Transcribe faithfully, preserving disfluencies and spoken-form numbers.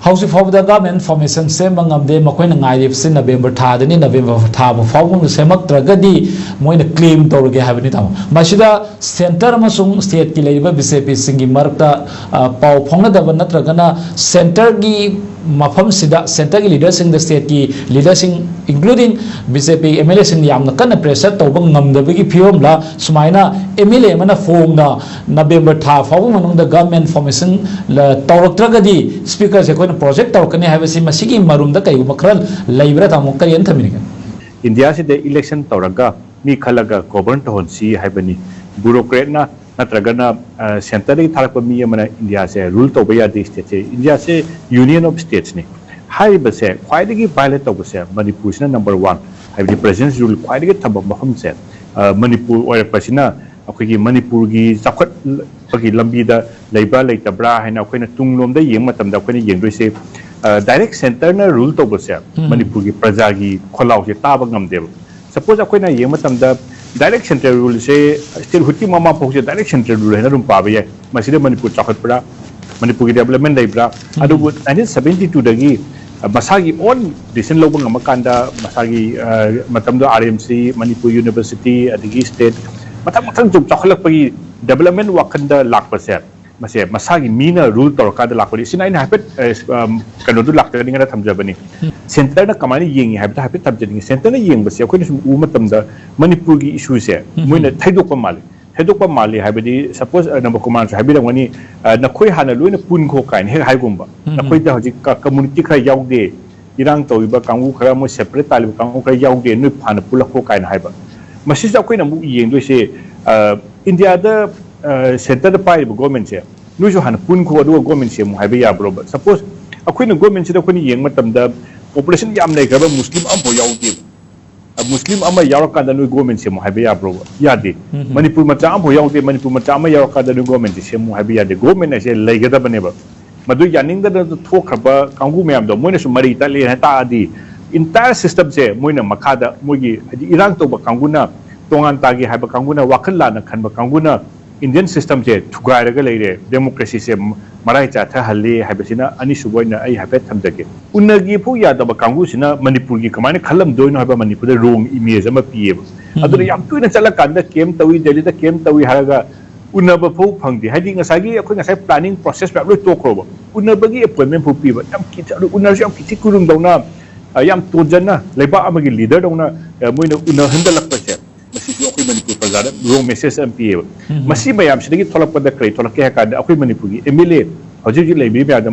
ꯍꯧꯖꯤꯛ ꯐꯥꯎꯕꯗ government formation ꯁꯦꯝꯕ ꯉꯝꯗꯦ꯫ ꯃꯈꯣꯏꯅ ꯉꯥꯏꯔꯤꯕꯁꯤ ꯅꯕꯦꯝꯕꯔ ꯊꯥꯗꯅꯤ꯫ ꯅꯕꯦꯝꯕꯔ ꯊꯥꯕꯨ ꯐꯥꯎꯕ ꯁꯦꯝꯃꯛꯇ꯭ꯔꯒꯗꯤ ꯃꯣꯏꯅ ꯀ꯭ꯂꯦꯝ ꯇꯧꯔꯒꯦ ꯍꯥꯏꯕꯅꯤ, ꯇꯥꯃꯣ꯫ ꯃꯁꯤꯗ ꯁꯦꯟꯇꯔ ꯑꯃꯁꯨꯡ ꯁ꯭ꯇꯦꯠꯀꯤ ꯂꯩꯔꯤꯕ ꯕꯤ ꯖꯦ ꯄꯤꯁꯤꯡꯒꯤ ꯃꯔꯛꯇ, ꯑ, ꯄꯥꯎ ꯐꯥꯎꯅꯗꯕ ꯅꯠꯇ꯭ꯔꯒꯅ ꯁꯦꯟꯇꯔꯒꯤ ꯃꯐꯝꯁꯤꯗ, ꯁꯦꯟꯇꯔꯒꯤ ꯂꯤꯗꯔꯁꯤꯡꯗ, ꯁ꯭ꯇꯦꯠꯀꯤ ꯂꯤꯗꯔꯁꯤꯡ, including B J P M L ꯑꯦꯁꯤꯡ ꯌꯥꯝꯅ ꯀꯟꯅ ꯄ꯭ꯔꯦꯁꯔ ꯇꯧꯕ ꯉꯝꯗꯕꯒꯤ ꯐꯤꯕꯝꯂ, ꯁꯨꯃꯥꯏꯅ ꯑꯦꯝ ꯑꯦꯜ ꯑꯦ ꯑꯃꯅ ꯐꯣꯡꯅ ꯅꯕꯦꯝꯕꯔ ꯊꯥ ꯐꯥꯎꯕ ꯃꯅꯨꯡꯗ ꯒꯚꯔꯟꯃꯦꯟ ꯐꯣꯔꯃꯦꯁꯟ ꯇꯧꯔꯛꯇ꯭ꯔꯒꯗꯤ ꯁ꯭ꯄꯤꯀꯔꯁꯦ ꯑꯩꯈꯣꯏꯅ ꯄ꯭ꯔꯣꯖꯦꯛ ꯇꯧꯔꯛꯀꯅꯤ ꯍꯥꯏꯕꯁꯤ, ꯃꯁꯤꯒꯤ ꯃꯔꯨꯝꯗ ꯀꯩꯒꯨꯝꯕ ꯈꯔ ꯂꯩꯕ꯭ꯔꯥ, ꯇꯥꯃꯣ? ꯀꯔꯤ ꯍꯥꯏꯅ ꯊꯝꯕꯤꯅꯤꯡꯒꯦ? ꯏꯟꯗꯤꯌꯥꯁꯤꯗ ꯏꯂꯦꯛꯁꯟ ꯇꯧꯔꯒ ꯃꯤ ꯈꯜꯂꯒ ꯒꯣꯕꯔꯟ ꯇꯧꯍꯟꯁꯤ ꯍꯥꯏꯕꯅꯤ꯫ ꯕ꯭ꯌꯨꯔꯣꯀ꯭ꯔꯦꯠꯅ ꯅꯠꯇ꯭ꯔꯒꯅ, ꯑ, ꯁꯦꯟꯇꯔꯗꯒꯤ ꯊꯥꯔꯛꯄ ꯃꯤ ꯑꯃꯅ ꯏꯟꯗꯤꯌꯥꯁꯦ ꯔꯨꯜ ꯇꯧꯕ ꯌꯥꯗꯦ꯫ ꯁ꯭ꯇꯦꯠꯁꯦ, ꯏꯟꯗꯤꯌꯥꯁꯦ ꯌꯨꯅꯤꯌꯟ ꯑꯣꯐ ꯁ꯭ꯇꯦꯠꯁꯅꯤ꯫ ꯍꯥꯏꯔꯤꯕꯁꯦ ꯈ꯭ꯋꯥꯏꯗꯒꯤ ꯚꯥꯏꯑꯣꯂꯦꯠ ꯇꯧꯕꯁꯦ ꯃꯅꯤꯄꯨꯔꯁꯤꯅ ꯅꯝꯕꯔ ꯋꯥꯟ, ꯍꯥꯏꯕꯗꯤ ꯄ꯭ꯔꯦꯁꯤꯗꯦꯟꯁ ꯔꯨꯜ ꯈ꯭ꯋꯥꯏꯗꯒꯤ ꯊꯝꯕ ꯃꯐꯝꯁꯦ, ꯑ, ꯃꯅꯤꯄꯨꯔ ꯑꯣꯏꯔꯛꯄꯁꯤꯅ ꯑꯩꯈꯣꯏꯒꯤ ꯃꯅꯤꯄꯨꯔꯒꯤ ꯆꯥꯎꯈꯠꯄꯒꯤ ꯂꯝꯕꯤꯗ ꯂꯩꯕ꯭ꯔꯥ ꯂꯩꯇꯕ꯭ꯔꯥ ꯍꯥꯏꯅ ꯑꯩꯈꯣꯏꯅ ꯇꯨꯡꯂꯣꯝꯗ ꯌꯦꯡꯕ ꯃꯇꯝꯗ ꯑꯩꯈꯣꯏꯅ ꯌꯦꯡꯗꯣꯏꯁꯦ, ꯑ, ꯗꯥꯏꯔꯦꯛ ꯁꯦꯟꯇꯔꯅ ꯔꯨꯜ ꯇꯧꯕꯁꯦ ꯎꯝ꯫ ꯃꯅꯤꯄꯨꯔꯒꯤ ꯄ꯭ꯔꯖꯥꯒꯤ ꯈꯣꯜꯂꯥꯎꯁꯦ ꯇꯥꯕ ꯉꯝꯗꯦꯕ꯫ ꯁꯄꯣꯁ ꯑꯩꯈꯣꯏꯅ ꯌꯦꯡꯕ ꯃꯇꯝꯗ ꯗꯥꯏꯔꯦꯛ ꯁꯦꯟꯇ꯭ꯔꯦꯜ ꯔꯨꯜꯁꯦ ꯁ꯭ꯇꯦꯠꯍꯨꯠꯀꯤ ꯃꯃꯥ ꯐꯥꯎꯁꯦ ꯗꯥꯏꯔꯦꯛ ꯁꯦꯟꯇ꯭ꯔꯦꯜ ꯔꯨꯜ ꯍꯥꯏꯅ ꯑꯗꯨꯝ ꯄꯥꯕ ꯌꯥꯏ꯫ ꯃꯁꯤꯗ ꯃꯅꯤꯄꯨꯔ ꯆꯥꯎꯈꯠꯄ꯭ꯔꯥ, ꯃꯅꯤꯄꯨꯔꯒꯤ ꯗꯦꯕꯂꯞꯃꯦꯟ ꯂꯩꯕ꯭ꯔꯥ? ꯎꯝ꯫ ꯑꯗꯨꯕꯨ ꯅꯥꯏꯟꯇꯤꯟ ꯁꯕꯦꯟꯇꯤ ꯇꯨꯗꯒꯤ ꯃꯁꯥꯒꯤ ꯑꯣꯟ ꯗꯤꯁꯤꯖꯟ ꯂꯧꯕ ꯉꯝꯃꯀꯥꯟꯗ, ꯃꯁꯥꯒꯤ, ꯑ, ꯃꯇꯝꯗꯣ R M C, Manipur university, ꯑꯗꯒꯤ ꯁ꯭ꯇꯦꯠ ꯃꯊꯪ ꯃꯊꯪ ꯁꯨꯝ ꯆꯥꯎꯈꯠꯂꯛꯄꯒꯤ ꯗꯦꯕꯂꯞꯃꯦꯟ ꯋꯥꯈꯜꯗ ꯂꯥꯛꯄꯁꯦ, ꯃꯁꯦ ꯃꯁꯥꯒꯤ ꯃꯤꯅ ꯔꯨꯜ ꯇꯧꯔꯀꯥꯟꯗ ꯂꯥꯛꯄꯅꯤ꯫ ꯁꯤꯅ ꯑꯩꯅ ꯍꯥꯏꯐꯦꯠ, ꯑ, ꯑꯝ, ꯀꯩꯅꯣꯗꯨ ꯂꯥꯛꯇꯅꯤꯡꯉꯥꯏꯅ ꯊꯝꯖꯕꯅꯤ꯫ ꯎꯝ꯫ ꯁꯦꯟꯇꯔꯅ ꯀꯃꯥꯏꯅ ꯌꯦꯡꯉꯤ ꯍꯥꯏꯕꯗ ꯍꯥꯏꯐꯦꯠ ꯊꯝꯖꯅꯤꯡꯉꯤ꯫ ꯁꯦꯟꯇꯔꯅ ꯌꯦꯡꯕꯁꯦ ꯑꯩꯈꯣꯏꯅ ꯁꯨꯝ ꯎꯕ ꯃꯇꯝꯗ ꯃꯅꯤꯄꯨꯔꯒꯤ ꯏꯁꯨꯁꯦ ꯎꯝ꯫ ꯃꯣꯏꯅ ꯊꯩꯗꯣꯛꯄ ꯃꯥꯜꯂꯤ꯫ ꯊꯩꯗꯣꯛꯄ ꯃꯥꯜꯂꯤ ꯍꯥꯏꯕꯗꯤ, ꯁꯄꯣꯁ, ꯑ, ꯅꯕꯀꯨꯃꯥꯔꯁꯨ ꯍꯥꯏꯕꯤꯔꯝꯒꯅꯤ, ꯑ, "ꯅꯈꯣꯏ ꯍꯥꯟꯅ ꯂꯣꯏꯅ ꯄꯨꯟꯈꯣ" ꯀꯥꯏꯅ ꯍꯦꯛ ꯍꯥꯏꯒꯨꯝꯕ꯫ ꯎꯝ꯫ "ꯅꯈꯣꯏꯗ ꯍꯧꯖꯤꯛ ꯀ-, ꯀꯝꯃꯨꯅꯤꯇꯤ ꯈꯔ ꯌꯥꯎꯗꯦ, ꯏꯔꯥꯡ ꯇꯧꯔꯤꯕ ꯀꯥꯡꯕꯨ ꯈꯔ, ꯃꯣꯏ ꯁꯦꯄꯔꯦꯠ ꯇꯥꯔꯤꯕ ꯀꯥꯡꯕꯨ ꯈꯔ ꯌꯥꯎꯗꯦ, ꯅꯣꯏ ꯍꯥꯟꯅ ꯄꯨꯜꯂꯛꯈꯣ" ꯀꯥꯏꯅ ꯍꯥꯏꯕ꯫ ꯃꯁꯤꯁꯤꯗ ꯑꯩꯈꯣꯏꯅ ꯑꯃꯨꯛ ꯌꯦꯡꯗꯣꯏꯁꯦ, ꯑ, ꯏꯟꯗꯤꯌꯥꯗ, ꯑ, ꯁꯦꯟꯇꯔꯗ ꯄꯥꯏꯔꯤꯕ ꯒꯣꯔꯃꯦꯟꯁꯦ, "ꯅꯣꯏꯁꯨ ꯍꯥꯟꯅ ꯄꯨꯟꯈꯣ, ꯑꯗꯨꯒ ꯒꯣꯔꯃꯦꯟ ꯁꯦꯝꯃꯨ" ꯍꯥꯏꯕ ꯌꯥꯕ꯭ꯔꯣꯕ? ꯁꯄꯣꯁ ꯑꯩꯈꯣꯏꯅ ꯒꯣꯔꯃꯦꯟꯁꯤꯗ ꯑꯩꯈꯣꯏꯅ ꯌꯦꯡꯕ ꯃꯇꯝꯗ ꯄꯣꯄꯨꯂꯦꯁꯟ ꯌꯥꯝ ꯂꯩꯈ꯭ꯔꯕ ꯃꯨꯁꯂꯤꯝ ꯑꯃꯐꯥꯎ ꯌꯥꯎꯗꯦꯕ꯫ ꯑ, ꯃꯨꯁꯂꯤꯝ ꯑꯃ ꯌꯥꯎꯔꯀꯥꯟꯗ ꯅꯣꯏ ꯒꯣꯔꯃꯦꯟ ꯁꯦꯝꯃꯨ ꯍꯥꯏꯕ ꯌꯥꯕ꯭ꯔꯣꯕ? ꯌꯥꯗꯦ꯫ ꯎꯝ꯫ ꯃꯅꯤꯄꯨꯔ ꯃꯆꯥ ꯑꯃꯐꯥꯎ ꯌꯥꯎꯗꯦ꯫ ꯃꯅꯤꯄꯨꯔ ꯃꯆꯥ ꯑꯃ ꯌꯥꯎꯔꯀꯥꯟꯗ ꯅꯣꯏ ꯒꯣꯔꯃꯦꯟꯁꯦ ꯁꯦꯝꯃꯨ ꯍꯥꯏꯕ ꯌꯥꯗꯦ꯫ ꯒꯣꯔꯃꯦꯟ ꯍꯥꯏꯁꯦ ꯂꯩꯒꯗꯕꯅꯦꯕ꯫ ꯃꯗꯨ ꯌꯥꯅꯤꯡꯗꯗꯅ ꯊꯣꯛꯈ꯭ꯔꯕ ꯀꯥꯡꯕꯨ ꯃꯌꯥꯝꯗꯣ ꯃꯣꯏꯅꯁꯨ ꯃꯔꯩ ꯇꯠꯂꯦ ꯍꯥꯏ ꯇꯥꯔꯗꯤ, ꯏꯟꯇꯥꯌꯔ ꯁꯤꯁꯇꯝꯁꯦ ꯃꯣꯏꯅ ꯃꯈꯥꯗ ꯃꯣꯏꯒꯤ, ꯍꯥꯏꯗꯤ, ꯏꯔꯥꯡ ꯇꯧꯕ ꯀꯥꯡꯕꯨꯅ ꯇꯣꯉꯥꯟ ꯇꯥꯒꯦ ꯍꯥꯏꯕ ꯀꯥꯡꯕꯨꯅ, ꯋꯥꯈꯜ ꯂꯥꯟꯅ ꯈꯟꯕ ꯀꯥꯡꯕꯨꯅ ꯏꯟꯗꯤꯌꯟ ꯁꯤꯁꯇꯝꯁꯦ ꯊꯨꯒꯥꯏꯔꯒ ꯂꯩꯔꯦ, ꯗꯦꯃꯣꯀ꯭ꯔꯦꯁꯤꯁꯦ ꯃꯔꯥꯏ ꯆꯥꯊꯍꯜꯂꯤ ꯍꯥꯏꯕꯁꯤꯅ ꯑꯅꯤꯁꯨꯕ ꯑꯣꯏꯅ ꯑꯩ ꯍꯥꯏꯐꯦꯠ ꯊꯝꯖꯒꯦ꯫ ꯎꯅꯒꯦ ꯐꯥꯎ ꯌꯥꯗꯕ ꯀꯥꯡꯕꯨꯁꯤꯅ ꯃꯅꯤꯄꯨꯔꯒꯤ ꯀꯃꯥꯏꯅ ꯈꯜꯂꯝꯗꯣꯏꯅꯣ ꯍꯥꯏꯕ ꯃꯅꯤꯄꯨꯔꯗ ꯔꯣꯡ ꯏꯃꯦꯖ ꯑꯃ ꯄꯤꯌꯦꯕ꯫ ꯑꯗꯨꯅ ꯌꯥꯝ ꯇꯣꯏꯅ ꯆꯠꯂꯀꯥꯟꯗ ꯀꯦꯝ ꯇꯧꯏ, ꯗꯦꯜꯂꯤꯗ ꯀꯦꯝ ꯇꯧꯏ ꯍꯥꯏꯔꯒ ꯎꯅꯕ ꯐꯥꯎ ꯐꯪꯗꯦ꯫ ꯍꯥꯏꯗꯤ ꯉꯁꯥꯏꯒꯤ ꯑꯩꯈꯣꯏ ꯉꯁꯥꯏ ꯄ꯭ꯂꯥꯅꯤꯡ ꯄ꯭ꯔꯣꯁꯦꯁ ꯃꯌꯥꯝ ꯂꯣꯏ ꯇꯣꯛꯈ꯭ꯔꯣꯕ, ꯎꯅꯕꯒꯤ ꯑꯦꯄꯣꯏꯟꯃꯦꯟ ꯐꯥꯎ ꯄꯤꯕ ꯌꯥꯝ ꯈꯤꯠ-, ꯑꯗꯨ ꯎꯅꯔꯁꯨ ꯌꯥꯝ ꯈꯤꯊꯤ ꯈꯨꯔꯨꯝꯗꯧꯅ, ꯑ, ꯌꯥꯝ ꯇꯣꯟꯖꯟꯅ ꯂꯩꯕꯥꯛ ꯑꯃꯒꯤ ꯂꯤꯗꯔꯗꯧꯅ, ꯑ, ꯃꯣꯏꯅ ꯎꯅꯍꯟꯗꯂꯛꯄꯁꯦ, ꯃꯁꯤꯁꯨ ꯑꯩꯈꯣꯏ ꯃꯅꯤꯄꯨꯔ ꯄ꯭ꯔꯖꯥꯗ ꯔꯣꯡ ꯃꯦꯁꯦꯖ ꯑꯃ ꯄꯤꯌꯦꯕ꯫ ꯃꯁꯤ ꯃꯌꯥꯝꯁꯤꯗꯒꯤ ꯊꯣꯛꯂꯛꯄꯗ ꯀꯔꯤ ꯊꯣꯛꯂꯛꯀꯦ ꯍꯥꯏ ꯀꯥꯟꯗ ꯑꯩꯈꯣꯏ ꯃꯅꯤꯄꯨꯔꯒꯤ ꯑꯦꯝ ꯑꯦꯜ ꯑꯦ ꯍꯧꯖꯤꯛ ꯍꯧꯖꯤꯛ ꯂꯩꯕꯤꯔꯤꯕ ꯃꯌꯥꯝꯗ